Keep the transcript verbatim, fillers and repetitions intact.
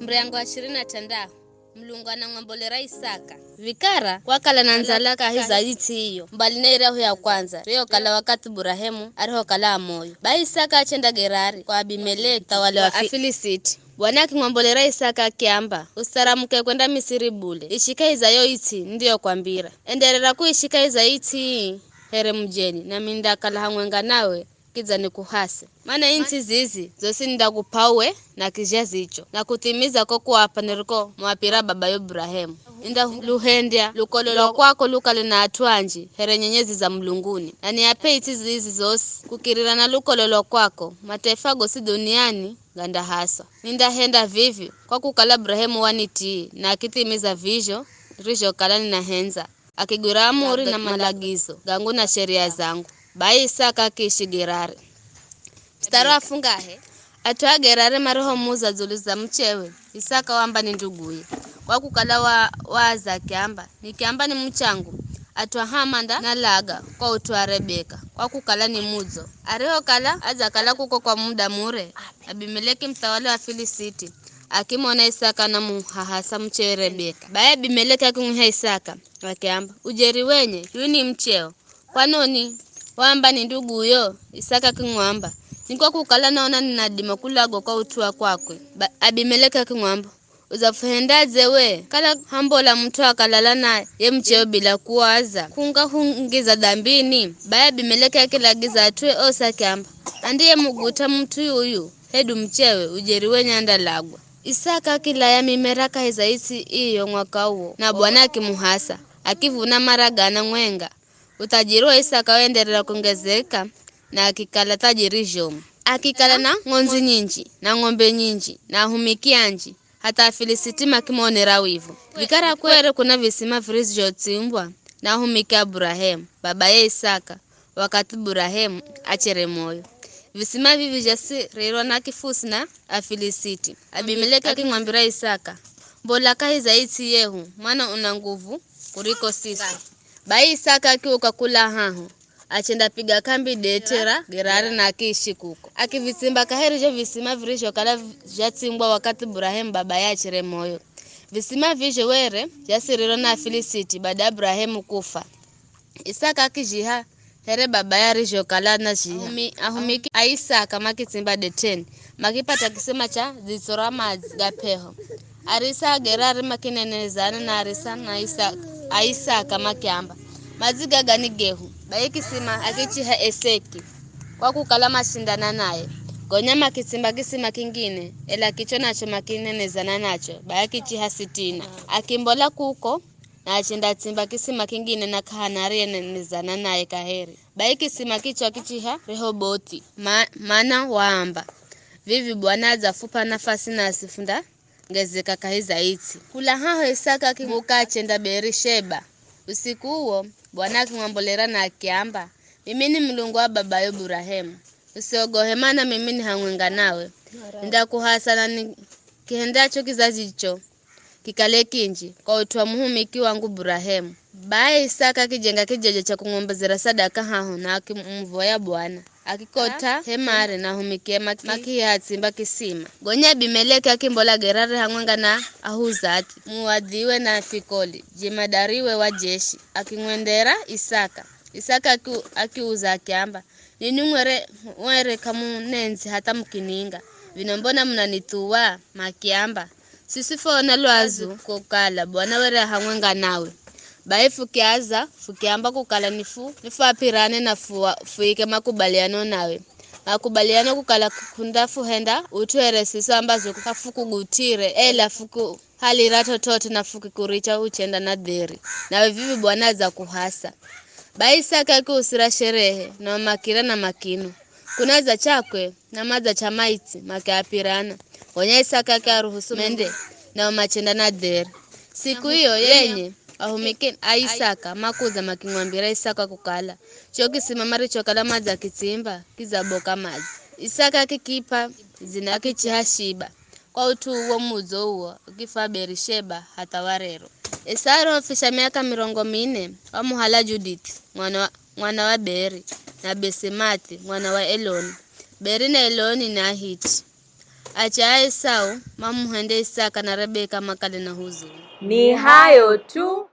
Muryango wa ishirini na tandatu. Mulungu anamwambolera Isaka. Vikara wakala na ndzala kahi za itsi iyo, mbali na iryahu ya kwandza, riyokala wakathi Burahemu arihokala a moyo. Bai Isaka achenda Gerari kwa Abimeleki, thawali wa Afi- Afilisiti. Bwana akimwambolera Isaka akiamba, "Usaramuke kwenda Misiri bule, ishi kahi za yo itsi ndiyokwambira. Enderera kuishi kahi za itsi ii here mujeni, nami nindakala hamwenga nawe kidza nikuhase. Mana intsi zizi zosi nindakup'a uwe na kizhazicho, na kuthimiza ko kuapa nirikomuapira babayo Burahemu. Nindaluhendya lukololo kwako lukale na at'u anji here nyenyezi za mulunguni, na niap'e itsi zizi zosi kukirira na lukololo kwako, mataifa gosi dhuniani gandahaswa. Nindahenda vivi kwa kukala Burahemu wanitii na akithimiza vizho nirizhokala ninahendza, akigwira amuri na malagizo gangu na sheria zangu." Bai Isaka akiishi Gerari. Mstari wa fungahe, at'u a Gerari marihomuza dzulu za muchewe, Isaka waamba ni nduguye. Kwa kukala wa, waaza akiamba, "Nikiamba ni muchangu, at'u a Hamanda nalaga kwa ut'u wa Rebeka, kwa kukala ni mudzo." Arihokala adzakala kuko kwa muda mure, Abimeleki muthawali wa Filisiti akimona Isaka na muhahasa muchewe Rebeka. Bai Abimeleki akimwiha Isaka akiamba, "Ujeri wenye, yuyu ni mucheo. Kwanoni waamba ni nduguyo?" Isaka akimwamba, "Ni kwa kukala naona ninadima kulagwa kwa ut'u wa kwakwe." Ba- Abimeleki akimwamba, "Udzafuhendadze we? Kala hambola mut'u akalala na ye mucheo bila kuaza, kungahungiza dhambini?" Bai Abimeleki akilagiza at'ue osi akiamba, "Andiyemuguta mut'u yuyu hedu muchewe, ujeri wenye andalagwa." Isaka akilaya mimera kahi za itsi iyo mwaka uwo, na Bwana akimuhasa, akivuna mara gana mwenga. Uthajiri wa Isaka waenderera kuongezeka, na akikala thajiri zhomu. Akikala na ng'ondzi nyinji, na ng'ombe nyinji, na ahumiki anji, hatha Afilisiti makimonera wivu. Vikara kwere kuna visima virizhotsimbwa na ahumiki a Burahemu, babaye Isaka, wakathi Burahemu achere moyo. Visima vivi zhasirirwa na kifusi na Afilisiti. Abimeleki akimwambira Isaka, "Mbola kahi za itsi yehu, mana una nguvu kuriko sisi." Bai Isaka akiuka kula haho, achendapiga kambi dete ra Gerari na akiishi kuko. Akivitsimba kaheri zho visima virizhokala zhatsimbwa wakathi Burahemu babaye achere moyo. Visima vizho were zhasirirwa na Afilisiti baada ya Burahemu kufa. Isaka akizhiha here babaye arizhokala anazhiha. Ahumi- ahumiki a Isaka makitsimba deteni, makipata kisima cha dzitso ra madzi ga p'eho. Arisa a Gerari makinenezana na arisa na Isaka, a Isaka makiamba, "Madzi gaga ni gehu." Bai kisima akichiha Eseki, kwa kukala mashindana naye. Gonya makitsimba kisima kingine, ela kicho nacho makinenezana nacho, bai akichiha Sitina. Akimbola kuko, na achendatsimba kisima kingine na k'ahana ariyenenezana naye kaheri. Bai kisima kicho akichiha Rehobothi, ma- mana waamba, "Vivi Bwana adzafup'a nafasi nasi fundangezeka kahi za itsi." Kula haho Isaka akimuka achenda Beerisheba. Usiku uwo Bwana akimwambolera na akiamba, "Mimi ni Mulungu wa babayo Burahemu. Usiogohe, mana mimi ni hamwenga nawe. Nindakuhasa na ni- kihendacho kizazicho kikale kinji kwa ut'u wa muhumiki wangu Burahemu." Bai Isaka akijenga kijeje cha kung'ombezera sadaka haho na akimuvoya Bwana. Akikot'a hemare na ahumikie maki- makihatsimba kisima. Gonya Abimeleki akimbola Gerari hamwenga na Ahuzati, Muadhiwe na Fikoli, jemadariwe wa jeshi, akimwendera Isaka. Isaka aki- akiuza akiamba, "Ninwi mwere, mwere k'amunenzi hatha mukininga, vino mbona munanithuwa?" Makiamba, "Siswi fwaona lwazu kukala Bwana were a hamwenga nawe. Bai fukiaza, fukiamba kukala nifu- nifuapirane na fua- fuike makubaliano nawe. Makubaliano kukala k'undafuhenda ut'u here siswi ambazo k'afukugut'ire, ela fukuhalira t'ot'ot'o na fukikuricha uchenda na dheri. Nawe vivi Bwana adzakuhasa." Bai Isaka akiusira sherehe na umakira na makino. Kunadza chakwe na madza cha maitsi makiapirana. Gonya Isaka akiaruhusu mende, nao machenda na dheri. Siku iyo yenye, ahumiki a Isaka makuza makimwambira Isaka kukala, "Cho kisima marichokala madzakitsimba kidzaboka madzi." Isaka akikip'a dzina akichiha Shiba. Kwa ut'u uwo mudzo uwo ukifwa Berisheba hatha wa rero. Esau arihofisha miaka mirongo mine, wamuhala Judith, mwana wa, mwana wa Beri, na Besemathi, mwana wa Eloni. Beri na Eloni ni Ahiti. Acha Esau mamuhende Isaka na Rebeka makale na huzuni. Ni hayo tu.